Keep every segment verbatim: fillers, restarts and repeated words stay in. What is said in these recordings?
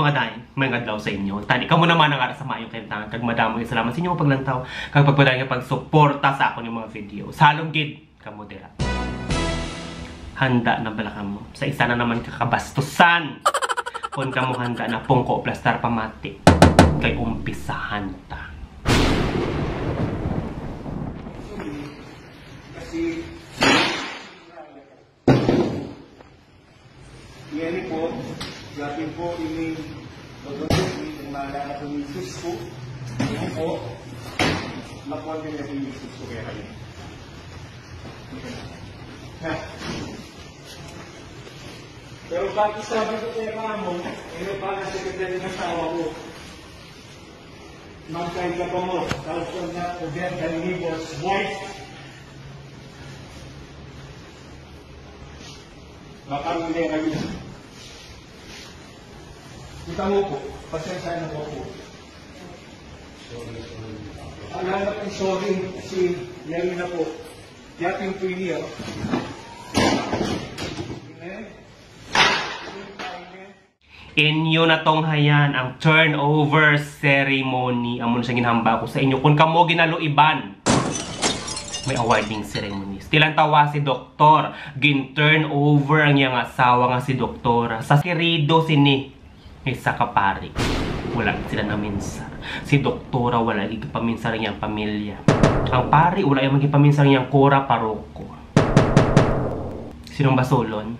Mga day, may adlaw sa inyo. Tani, kamo naman ang ara sa maayong kahimtangan, kag madamo nga salamat sa inyong paglantaw, kag pagpadayon nga pagsuporta sa akon nga mga video. Sa halong gid, kamo dira. Handa na bala kamo sa isa na naman ka kabastusan? Kung kamo handa na, pungko, plastar, pamati. Kay umpisahan ta. Kasi, yan po, dati po ini, bago po, ini, kung maalala po ni Jesus po, yan po, makuha din natin ni Jesus po kaya kayo. Ha? Pero pag sabi ko kaya kamo, ano pa na secretary ng asawa ko? Magkay ka pa mo, thousand na to get the neighbor's wife. Baka hindi na yun. Kita mo po, pasensya na po po. Alam na po, sorry, si Larry na po. Yating po yun. Amen? Inyo na tong hayan ang turnover ceremony. Amo na siya ginhamba ko sa inyo. Kung kamo ginaluiban, may awarding ceremony. Tilantawa si Doktor, gin-turn over ang iyang asawa nga si Doktora sa kirido sini nga isa ka pari. Wala sila naminsar. Si Doktora wala gid paminsar ang iyang pamilya. Ang pari wala man gid paminsar ang iyang kura, paroko. Sinong basulon?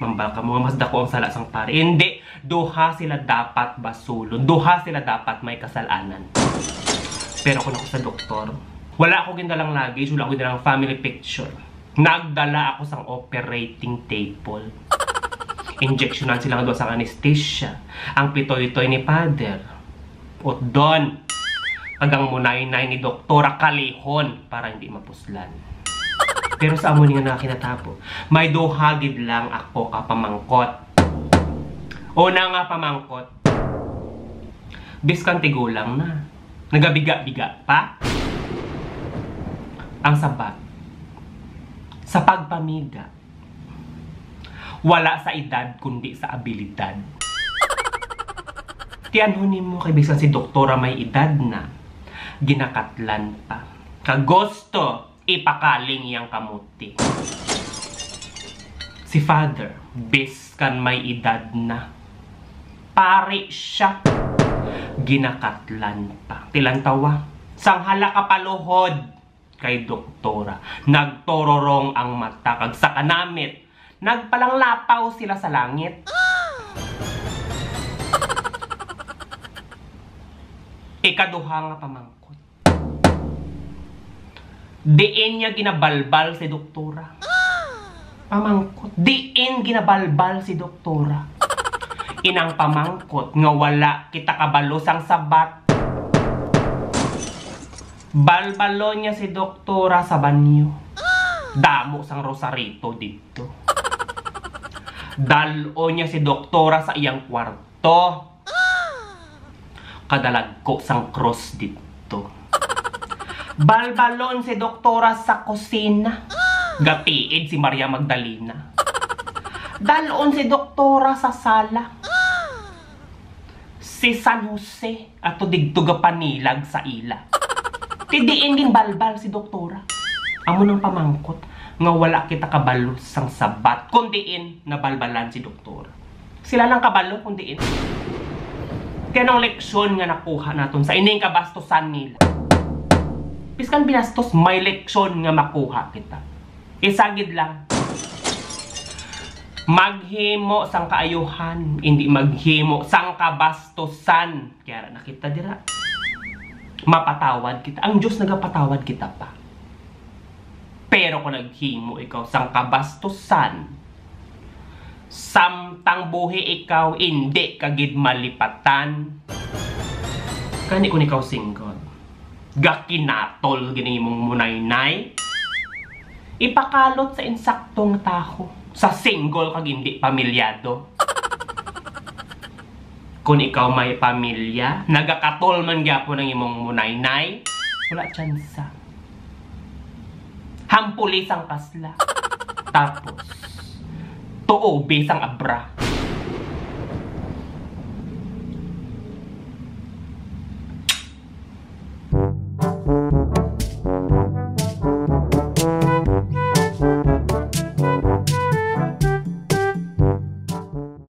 Mambal kamo nga mas dako ang sala sang pari. Hindi. Duha sila dapat basulon. Duha sila dapat may kasalanan. Pero kung ako sa doktor, wala ako gindalang luggage, wala ako gindalang family picture. Nagdala ako sang operating table. Injeksyonan sila nga duha sang anesthesia. Ang pitoy-toy ni Father, utdon. Kag ang munaynay ni Doktora, kalihon para hindi mapuslan. Pero sa amo ni nga nakinatabo, may duha gid lang ako ka pamangkot. Una nga pamangkot, biskan tigulang na, nagabiga-biga pa. Ang sabat, sa pagpamiga, wala sa edad kundi sa abilidad. Tiyanhon nimo kay bisan si doktora may edad na, ginakatlan pa. Kag gusto ipakaling iyang kamuti. Si Father, biskan may edad na, pari siya, ginakatlan pa. Tilantawa, sang hala ka paluhod kay doktora, nagtururong ang mata, kag sa kanamit, nagpalanglapaw sila sa langit. Ikaduha nga pamangkot. Diin niya ginabalbal si doktora? Pamangkot. Diin ginabalbal si doktora? Inang pamangkot nga wala kita kabalo sang sabat. Balbalon niya si doktora sa banyo. Damo sang rosarito didto. Dal-on niya si doktora sa iyang kwarto. Kadalagko sang krus didto. Balbalon si doktora sa kusina. Gatiid si Maria Magdalena. Dal-on si doktora sa sala. Si San Jose ato digto gapanilag sa ila. Ti diin ginbalbal si doktora? Amo nang pamangkot nga wala kita kabalo sang sabat, kun diin nabalbalan si doktora. Sila lang kabalo kun diin. Kaya nang leksyon nga nakuha naton sa ining kabastusan nila. Biskan binastos, may leksyon nga makuha kita. Isa gid lang. Maghimo sang kaayuhan, hindi maghimo sang kabastusan. Kaya ra na kita dira. Mapatawad kita. Ang Diyos nagapatawad kita pa. Pero kung naghimo ikaw sang kabastusan, samtang buhi ikaw, hindi ka gid malipatan. Kani kung ikaw single, gakinatol gid ang imong munaynay. Ipakalot sa insakto nga tawo, sa single kag hindi pamilyado. Kung ikaw may pamilya, nagakatol man gyapon ang imong munaynay, wala tsansa. Hampuli sang kasla. Tapos, tuobi sang abra.